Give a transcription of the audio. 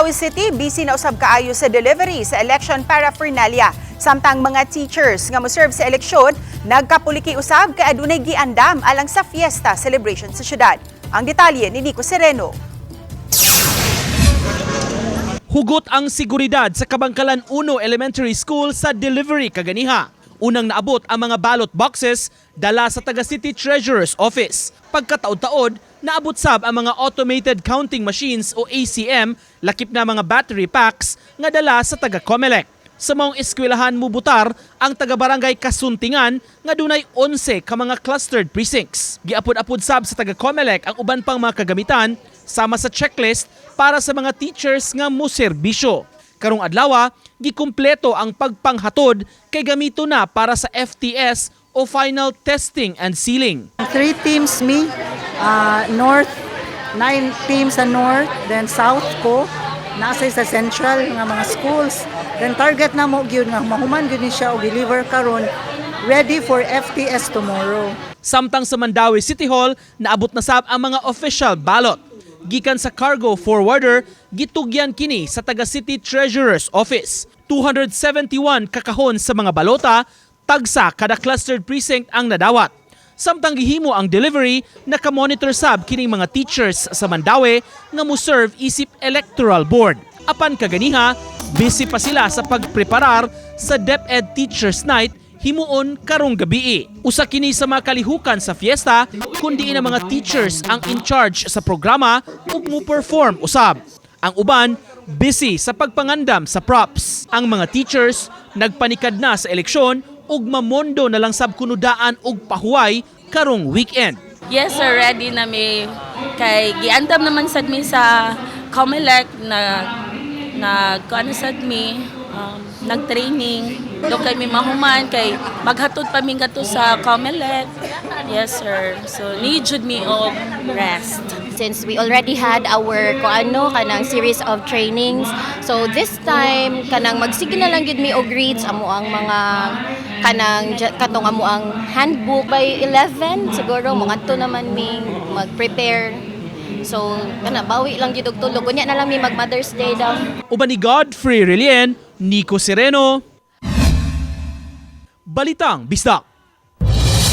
Mandaue City, busy na usab kaayo sa delivery sa election paraphernalia. Samtang mga teachers nga mo-serve sa eleksyon, nagkapuliki usab kay adunay giandam alang sa fiesta celebration sa syudad. Ang detalye ni Nico Sereno. Hugot ang seguridad sa Kabangkalan 1 Elementary School sa delivery kaganiha. Unang naabot ang mga ballot boxes dala sa taga City Treasurer's Office. Pagkataod-taod, naabot sab ang mga automated counting machines o ACM, lakip na mga battery packs nga dala sa taga Comelec. Sa maong eskwelahan mubutar ang taga Barangay Kasuntingan nga dunay 11 ka mga clustered precincts. Giapod-apod sab sa taga Comelec ang uban pang mga kagamitan sama sa checklist para sa mga teachers nga moserbisyo. Karong adlaw, gikumpleto ang pagpanghatod kay gamito na para sa FTS o final testing and sealing. Three teams me, north, nine teams sa north, then south ko, nasa sa central nga mga schools. Then target na mo gyud nga mahuman gyud ni siya og deliver karon, ready for FTS tomorrow. Samtang sa Mandaue City Hall, naabot na sab ang mga official ballot. Gikan sa cargo forwarder, gitugyan kini sa taga City Treasurer's Office. 271 kakahon sa mga balota, tagsa kada clustered precinct ang nadawat. Samtang gihimo ang delivery, nakamonitor sab kining mga teachers sa Mandaue nga mo-serve isip electoral board. Apan kaganiha, busy pa sila sa pagpreparar sa DepEd Teachers Night himuon karong gabii. Usa kini sa mga kalihukan sa fiesta kundi ang mga teachers ang in charge sa programa ug mo perform usab. Ang uban busy sa pagpangandam sa props. Ang mga teachers nagpanikad na sa eleksyon ug mamondo na lang sab kuno daan og pahuway karong weekend. Yes sir, ready na mi. Kay giandam naman sad mi sa Comelec na nag ano sad mi nag-training. Do kay mi mahuman kay maghatod pa mi ngadto sa Comelec. Yes sir. So need jud mi og rest. Since we already had our kuano kanang series of trainings, so this time kanang magsige na lang gid mi og reads amo ang mga kanang katong amo ang handbook. By 11 siguro mangadto naman mi mag-prepare, so kana bawi lang gid og tulog. Unya na lang mi mag Mother's Day daw. Uban ni Godfrey Relien, Nico Sereno, Balitang Bisdak.